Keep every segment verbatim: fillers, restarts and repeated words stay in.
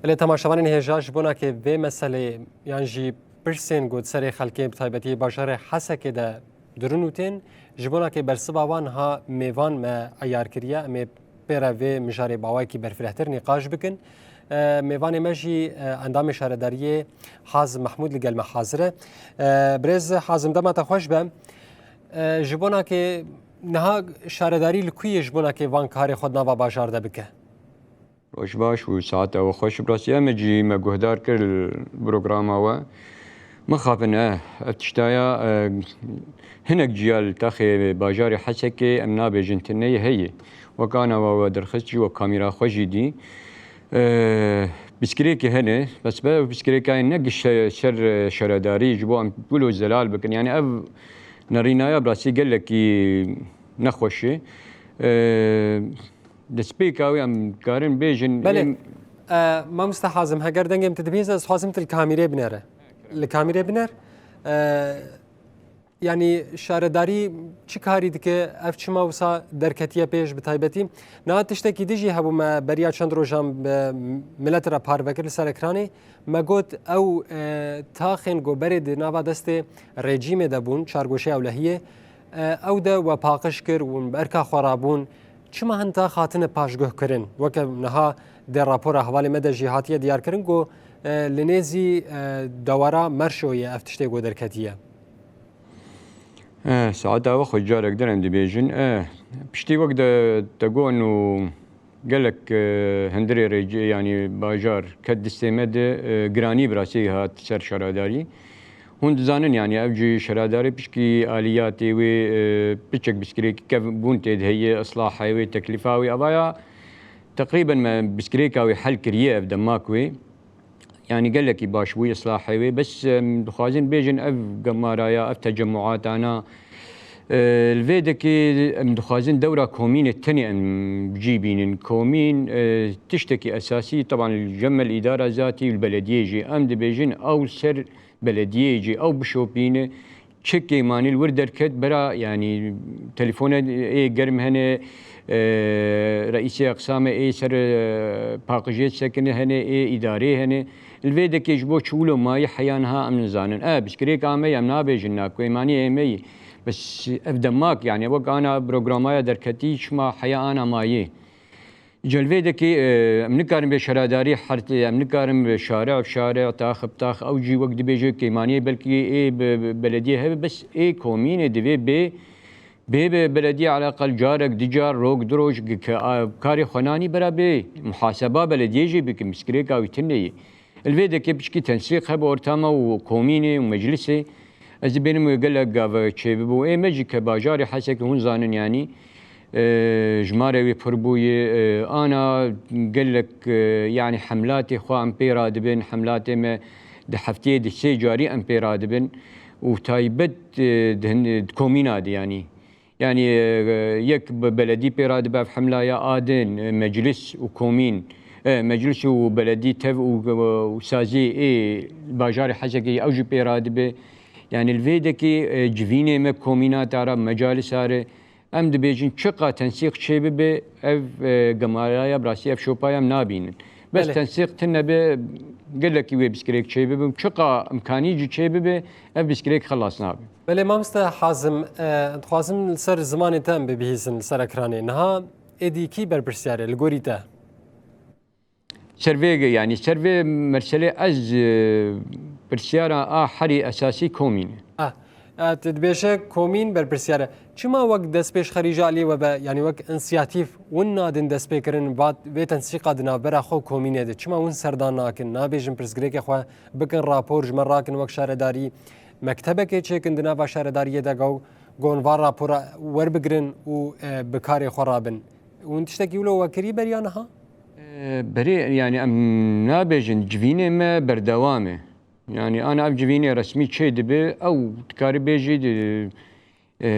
Belê, temaşevanên hêja, ji bona ke vê meselê yan jî pirsên ku di serê xelkê, bi taybetî bajarê Hesekê de dirûn û tên, ji bona ke bersiva wan ha mêvan me eyar kiriye, em ê pê re vê mijarê bi awayekî berfirehtir nîqaş bikin. E, mêvanê me jî, e, endamê şaredariyê Hazim Mehmûd li gel me hazir e. E, birêz Hazim, dema te xweş be. E, ji bona ke niha şaredarî li ku ye ji bona ke van karê xwe di nava bajar de bike? Roj baş û saeta we xweş. Bi rastî em ê cî me guhdar kir li programa we. Mixabin, eh, ev tiştaya, eh, hinek ciya li texê bajarê Hesekê em nabêjin tune ye, heye. Wek ana we, we derxist jî, wek kamîra xwe jî dî. Eh, piskirêkê hene, bes be ev piskirêkayên ne giş ser, ser, eh, şaredarî ji bo em wilo zelal bikin. Yani ev nerînaya bi rastî gelekî nexweş e. Eh, Destpêka wê em karin bêjin, Belê. Em E, mamoste Hazim, heger dengê min tu dibihîzî, ez dixwazim tu li kamîrê binere. Li kamîrê biner. E, yanî şaredarî çi karî dike, ev çima wisa derketiye pêş bi taybetî? Niha tiştekî din jî hebû, me beriya çend rojan bi milet re parve kir li ser ekranê. Me got ew, e, taxên ku berê di nava destê rejîmê de bûn, çargoşeya ewlehiyê, e, ew de we paqij kir û berka xwe rabûn. Çima hin tax hatine paşguhkirin? Weke niha di rapora hevalê me de jî hatiye diyarkirin ku, e, li nêzî, e, dewara Merşoyê ev tiştê ku derketiye. Eh, saeta we xwe carek din em dibêjin. Eh, piştî wek de te got û gelek, eh, hundirê rêcê, yanî bajar ket distê me de, eh, giranî bi rastî hat ser şaredarî. Hûn dizanin, yanî ev jî şaredarê pişkî aliyatê wê, eh, piçek biskirêkî kevbûn tê de heye, islahê wê, teklîfa wê, avaya teqrîben me biskirêka wê hel kiriye ev demak wê. Yanî gelekî baş bû islahê wê. Bes, em dixwazin bêjin ev gemaraya, ev tecemmuatana, e, li vê dekê em dixwazin dewra komînê tenê em bi cî bînin. Komîn, e, tiştekî esasî, teban li cem me li îdara zatî û li belediyê jî. Em dibêjin ew ser belediyê jî, ew bişopîne. Çi kêmanî li wir derket, bira, yanî telefone ê germ hene, e, reîsê eqsamê ê ser, e, paqijê sekine hene, ê îdarê hene. Li vê dekê ji bo çi wilo mayî heya niha em nizanin. E, piskirêka me ye, em nabêjin na kêmanî ê me yî. Bes ev demak, yanî wek ana programaya derketî çima heya ana mayî? Îca li vê dekê, e, em nikarin bê şaredarî her, em nikarin bi şare bi şare, tax bi tax, ew jî wek dibêje kêmaniyê belkî ê bi, bi belediyê hebe, bes ê komînê divê bê, bê bi belediyê eleqel carek, dicar, rok, du roj, ke, a, karê xwe nanî bera bê muhaseba belediyê jî bikin, piskirêka wî tune ye. Li vê dekê piçkî tensîq hebe orta me û komînê û meclisê. Ez dibênim wê gelek gave çêbibû. Ê me jî ke bajarê Hesekê hûn zanin, yanî, e, jimare wê pir bûye. E, ana gelek, e, yanî hemlatê xwe em pê radibin, hemlatê me di hefteyê di sê carî em pê radibin û taybet, e, di hin-, di komîna de, yanî. Yanî, e, yek be-, beledî pê radibe ev hemlaya, a din, e, meclis û komîn, e, meclis û beledî tev û, û sazî ê bajarê Hesekê ew jî pê radibe. Yanî li vê dekê, e, civînê me komîna tara, mecalis are. Em dibêjin çiqa tensîq çêbibe, ev, e, gemaraya bi rastî ev şopaya em nabînin. Bes Belê. tensîq tune be, gelekî wê biskirêk çêbibe. Çiqa imkanî jî çêbibe, ev biskirêk xelas nabe. Belê mamoste Hazim, e, dixwazim li ser zimanê te em bibihîzin li ser ekranê. Niha êdî kî berpirsiyar e li gorî te? Ser vê, yanî ser vê meselê ez, e, pirsyara a herî esasî komîn e. Ah, e, tu dibêje komîn berpirsiyar e. Çima wek destpêşxerî ji aliyê we be, yanî wek însiyatîf win nadin destpêkirin, vat vê tensîqa di navbera xwe û komînê de? Çima win serdan nakin, nabêjin pirsgirêkê xwe bikin rapor, ji me rakin wek şaredarî, mektebekê çêkin di nava şaredariyê de, go-, gon va rapora werbigirin û, e, bi karê xwe rabin? Hûn tiştekî wilo we kirî beriya niha? E, berê, yanî em nabêjin civînê me berdewam e. Yanî ana ev civînê resmî çê dibe, ew dikarî bêjî di, e,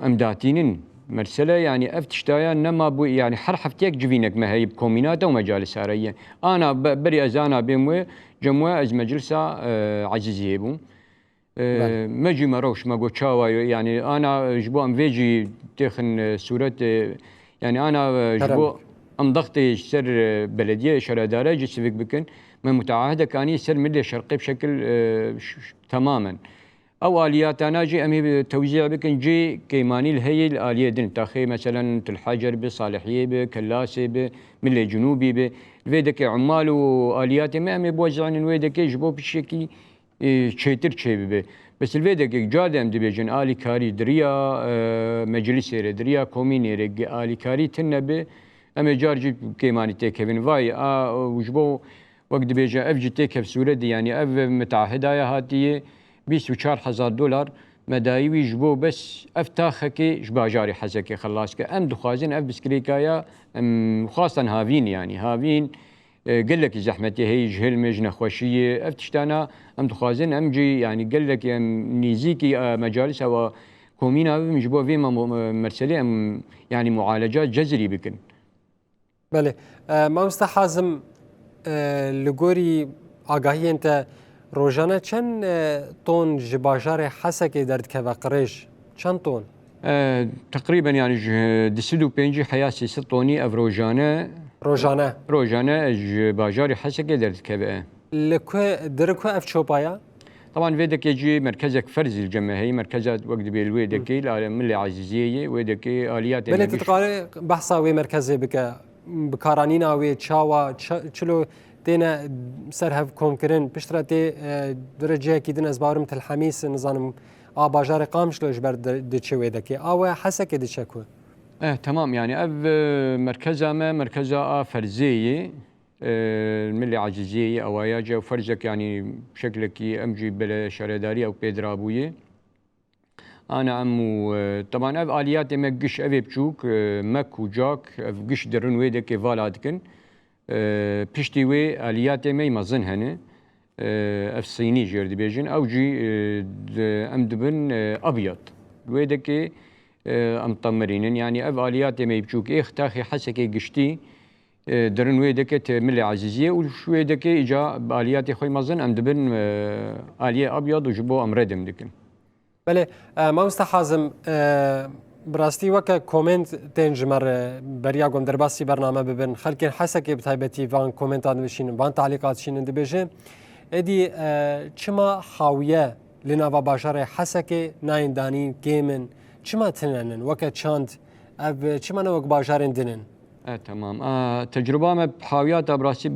em datînin. Mesele, yanî ev tiştaya nema bû, yanî her hefteyek civînek me heye bi komînata û mecalisa re ye. Ana be-, berî ez ana bêm wê, cem we ez meclisa, e, Ezîziyê bûm. E, Belê. Me jî me rewş, me got çawa ye, yanî ana ji bo em vê jî têxin, e, sûret, e, yanî ana, e, ji Kerem. bo em dextê ji ser, e, belediye şaredare jî sivik bikin. Me mutaahidek anî ser milê şerqê bi şekil, e, ş-, ş-, temamen. Ew aliyatana jî em ê tewzî bikin cê kêmanî li heyî li aliyê din. Taxê meselen Til Hecer bi, Salihiyê bi, Kellasê bi, milê Cinûbî bi. Li vê dekê umal û aliyatê me em ê biwezînin wê dekê ji bo pişekî, e, çêtir çêbibe. Bes li vê dekê car de em dibêjin alîkarî di riya, e, meclisê re, di riya komînê re, ge alîkarî tune be, em ê car jî kêmanî têkevin. Vay, a, û ji bo wek dibêje, ev jî têkev sûretê, yanî ev mutaahidaya hatiye bîst û çar hezar dolar me dayî wî ji bo bes ev taxekê ji bajarê Hesekê xelas ke. Em dixwazin ev biskilêkaya, em xwastan havîn, yanî havîn, e, gelekî zehmetê heye ji hilmê, ji nexweşiyê. Ev tiştana em dixwazin em jî, yanî gelekî em nêzîkî, e, mecalisa wa komîna bibin ji bo vê memo-, meselê em, yanî mualeca cezirî bikin. Belê. E, Mamoste Hazim, e, li gorî agahiyên te rojane çend, e, ton ji bajarê Hesekê derdikeve qirêj? Çend ton? E, teqrîben, yanî, ji du sed û pêncî heya sê sed tonî ev rojane, Rojane. rojane ji bajarê Hesekê derdikeve. Li ku, dir ku ev çopaya? Taban vê dekê jî merkezek ferzî li cem me heye. Merkeza wek dibê li wê Hı. dekê, li alê Milê Ezîziyê ye. Wê dekê aliyatê Belê me tu giş- dikarî behsa wê merkezê bike? Bikaranîna wê çawa, ça-, çilo têne ser hev komkirin? Piştre tê, e, dire cihekî din, ez bawerim Til Hemîs, nizanim, a bajarê Qamişlo ji ber di-, diçe wê dekê. A we Hesekê diçe ku? Eh, temam, yanî ev, e, merkeza me, merkeza a ferzê ye. E, Milê Ezîziyê ye, ewaya ce ferzek, yanî şeklekî em jî bele şaredariya ew pê dirabûye. Ana em û, e, teban ev aliyatê me giş, ev ê biçûk, e, mek û cak, ev giş dirin wê dekê vala dikin. E, piştî wê aliyatê me mezin hene. E, ev sînî jêr dibêjin. Ew jî, e, di, em dibin, e, abyad. Wê dekê, e, em temirînin. Yanî ev aliyatê me biçûk ê taxê Hesekê giştî, e, dirin wê dekê tê Milê Ezîziyê û ji wê dekê îca bi aliyatê xwe mezin em dibin, e, aliyê abyad û ji bo em redim dikin. Belê, e, Mamoste Hazim, e, bi rastî weke komênt tên ji me re, beriya ku em derbasî bername bibin, xelkên Hesekê bi taybetî van komêntan dibişînin, van talîqat dişînin, dibêje, êdî, e, çima hawiye li nava bajarê Hesekê nayên danîn, kêm in, çima tune nin, weke çand, ev çima ne wek bajarên din in? E, temam. E, tecruba me hawiyata bi rastî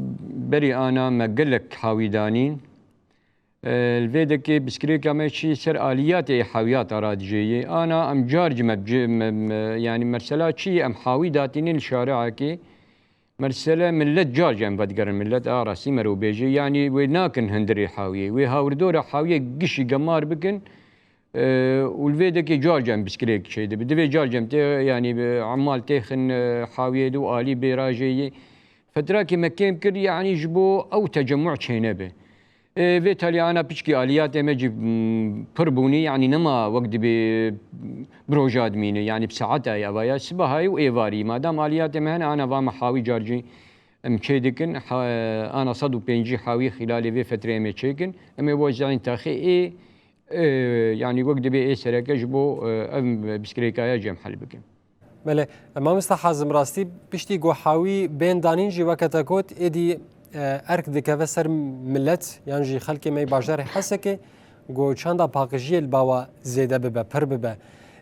berî ana me gelek hawî danîn. E, li vê dekê biskilêka me çî ser aliyatê hawiyata radijê ye. Ana em car jî me bi ci-, me, me, yanî mersela çi ye em hawî datînin li şareekê. Mersele millet car jî em vedigerin, millet a rastî merov bêje. Yanî wê nakin hundirê hawiyê. Wê hawirdora hawiyê gişî gemar bikin, e, û li vê dekê car cem biskilêk çêdibe. Divê car cem tê, yanî bi emal têxin, e, hawiyê de û alî bêrajê yê. Fetrakê me kêm kir, yanî ji bo ew tecemû çênebe. E, vê talî ana piçkî aliyatê me jî, m, pir bûnî, yanî nema wek dibê bi roja dimîne, yanî bi saeta ye, ava ya sibahayî û êvarî. Madam aliyatê me hene, ana va me hawî car cî em çê dikin. Ha, ana sed û pêncî hawî xîlalê vê fetreyê me çêkin. Em ê bo zehîn taxê ê, e, yanî wek dibê ê sereke ji bo, e, ev biskilêkaya cem hel bikin. Belê, Mamoste Hazim, rastî piştî ku hawî bên danîn jî weke te got, êdî, e, erk dikeve ser millet, yan jî xelkê me yê bajarê Hesekê, ku çanda paqijiyê li bawa zêde bibe, pir bibe.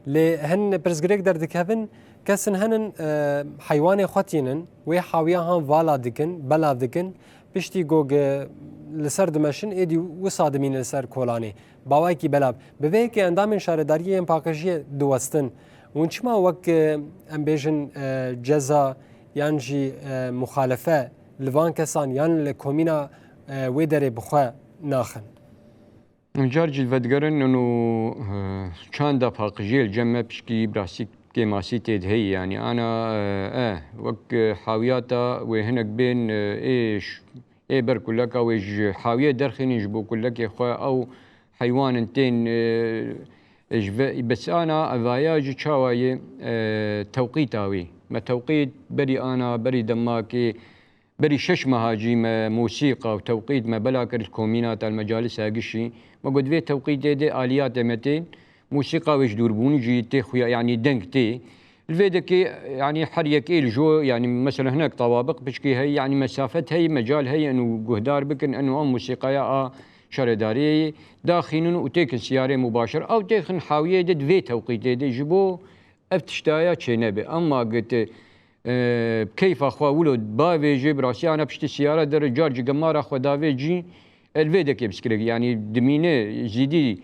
Lê hin pirsgirêk derdikevin, kesin henin, e, heywanê xwe tînin, wê hawiya han vala dikin, belav dikin, piştî ku gi-, li ser dimeşin, êdî wisa dimîne li ser kolanê. Bawayekî belav. Bi vê yekê endamên şaredariyê yên paqijiyê diwestin. Hûn çima wek, e, em bêjin, e, ceza yan jî, e, muxalefe li van kesan yan li komîna, e, wê derê bi xwe naxin? Car jî vedigerin û, e, çanda paqijiyê li cem me pişkî bi rastî kêmasî tê de heye. Yanî ana, e, e, wek, e, hawiyata wê hinek bên, e, ê ş-, ê ber kuleka wê ji hawiyê derxînin ji bo kulekê xwe ew heywanin tên, e, ji ve-, bes ana evaya jî çawa ye, e, tewqîta wî. Me tewqît berî ana, berî demakê, berî şeş meha jî me mûsîqa û tewqît me bela kir li komîna tal mecalisa gişî. Me got vê tewqîtê de aliyatê me tên, mûsîqa wê ji dûrbûnî jî tê xuya, yanî deng tê. Li vê dekê, yanî her yek ê li jo, yanî mesela hinek tawabiq piçkî heye, yanî mesafet heye, mecal heye eno guhdar bikin, eno em musîqaya a şaredariyê daxînin û têkin siyarê mubaşir. Ew têxin hawiyê de di vê tewqîtê de ji bo ev tiştaya çênebe. Emma giti, e, keyfa xwe wilo bavêjê, bi rastî ana piştî siyara dere car cî gemara xwe davê cî, e, li vê dekê biskirek, yanî dimîne zîdî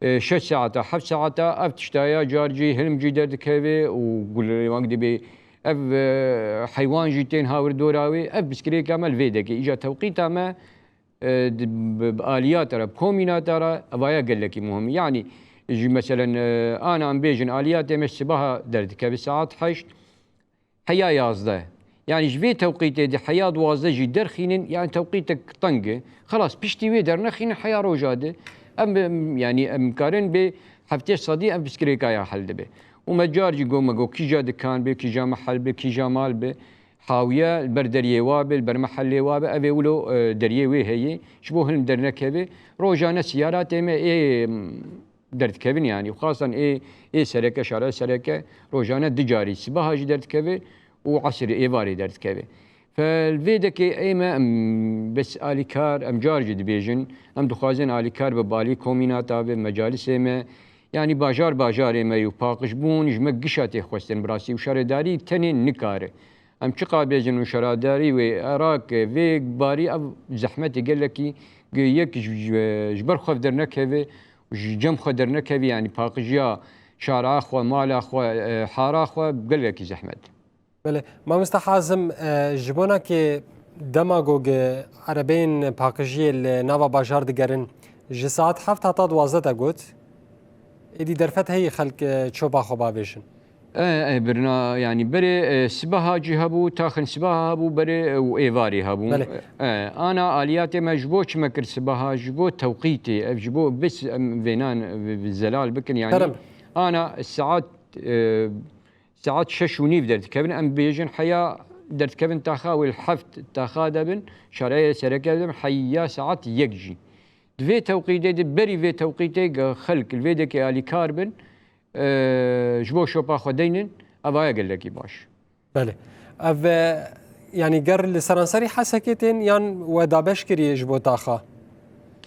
e, şeş saeta, heft saeta ev tiştaya car cî hilm cî derdikeve û gul wek dibê ev, e, heywan jî tên hawir dora wê. Ev piskirêka me li vê dekê. Îca tewqîta me, e, di, bi, bi aliyata re, bi komînata re, evaya gelekî muhim e. Yanî ji meselen, e, ana em bêjin aliyatê me sibaha derdikeve saet heşt, heya yazdeh. Yanî ji vê tewqîtê de heya duwazdeh jî derxînin, yanî tewqîtek teng e. Xelas, piştî wê dernexînin heya roja de. Em, em, yanî em karin bê heftê sedî em piskirêka ya hel dibe. Û me car jî got, me got kîja dikan be, kîja mehel be, kîja mal be. Hawiye li ber deriyê wa be, li ber mehelê wa be, ev ê wilo, e, deriyê wê heye. Ji bo hilm dernekeve. Rojane siyaratê me ê, em, derdikevin, yanî xasan ê, ê sereke, şara sereke rojane du carî sibaha jî derdikeve û esirê êvarê derdikeve. Fe li vê dekê ê me em bes alîkar, em car jî dibêjin, em dixwazin alîkar bi balî komînata, bi mecalisê me, yanî bajar bajarê me û paqijbûn ji me gişa tê xwestin bi rastî û şaredarî tenê nikare. Em çiqa bêjin û şaredarî wê Iraq vê barî ev zehmetê gelekî gi-, yek ji, ji, ji ber xwe dernekeve, ji cem xwe dernekevî, yanî paqijiya şara xwe, mala xwe, e, hara xwe gelekî zehmet. Belê, mamoste Hazim, e, ji bona ke dema ku gi erebeyên paqijiyê li nava bajar digerin, ji saet heft heta duwazdeh te got, êdî derfet heyî xelk, e, çopa xwe bavêjin. E, e, birna, yanî berê, e, sibaha jî hebû, taxin sibaha hebû, berê, e, û êvarî hebû. Belê. E, ana aliyatê me ji bo çi me kir sibaha, ji bo tewqîtê, ev ji bo bes em vênan, e, zelal bikin, yanî Kerem. Ana saet, e, saet şeş û nîv derdikevin, em bêjin heya derdikevin taxa wê li heft taxa de bin, şareye sereke de bin, heya saet yek jî. Di vê tewqîtê de, berî vê tewqîtê ge xelk li vê dekê alîkar bin, e, ji bo şopa xwe deynin, evaya gelekî baş. Belê. Ev, e, yanî ger li seranserî Hesekê tên yan we dabeş kiriye ji bo taxa?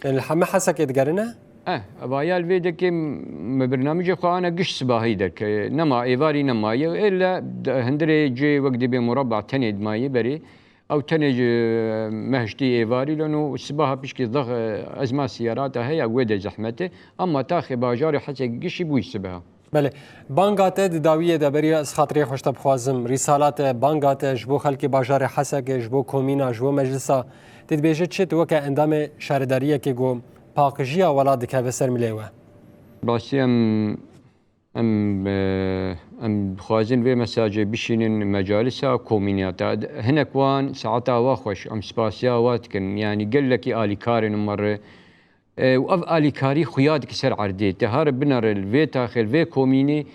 Yanî li heme Hesekê digerine? Eh, evaya li vê dekê me birnamîcê xwe ana giş sibahî derke. Nema êvarî nemaye. Êle de-, hundirê cê wek dibê murabba tenê dimaye berê. Ew tenê ji me hiştî êvarî leno û sibaha pişkî dix, e, ezma siyarata heye, wê de zehmet e. Emma taxê bajarê Hesekê gişî bûyî sibeha. Belê. Banga te di dawiyê de beriya ez xatirê xwe ji te bixwazim. Rîsala te, banga te ji bo xelkê bajarê Hesekê, ji bo komîna, ji bo meclisa, tu dibêje çi? Tu weke endamê şaredariyekê ku paqijiya welat dikeve ser milê we. Rastî em, em, e, em dixwazin vê mesajê bişînin mecalisa komîniyata. Hinek wan saeta wa xweş, em spasiya wa dikin. Yanî gelekî alîkarên me re. E, û ev alîkarî xuya dike ser erdê. Te har binere li vê taxê, li vê komînê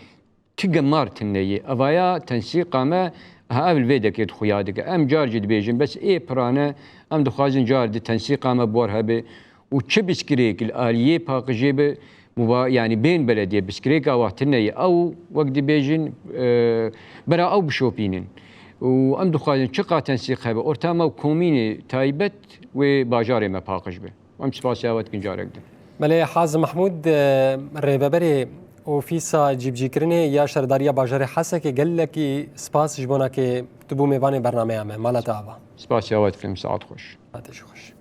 ti gemar tune ye. Evaya tensîqa me, ha, ev li vê dekê xuya dike. Em car jî dibêjin, bes ê pirane, em dixwazin car di tensîqa me bor hebe û çi biskirêk li aliyê paqijê bi, muba-, yanî bên belediye biskirêka wa tune ye. Ew, wek dibêjin, e, bera ew bişopînin. Û em dixwazin çiqa tensîq hebe, orta me û komînê taybet wê bajarê me paqij be. Em spasiya we dikin carek din. Belê, Hazim Mehmûd, e, rêveberê Ofîsa Cîbicîkirinê ya Şaredariya Bajarê Hesekê, gelekî spas ji bona ke tu bû mêvanê bernameya me. Mala te ava. Spasiya we dikim, saet xweş. Saetê ji xweş.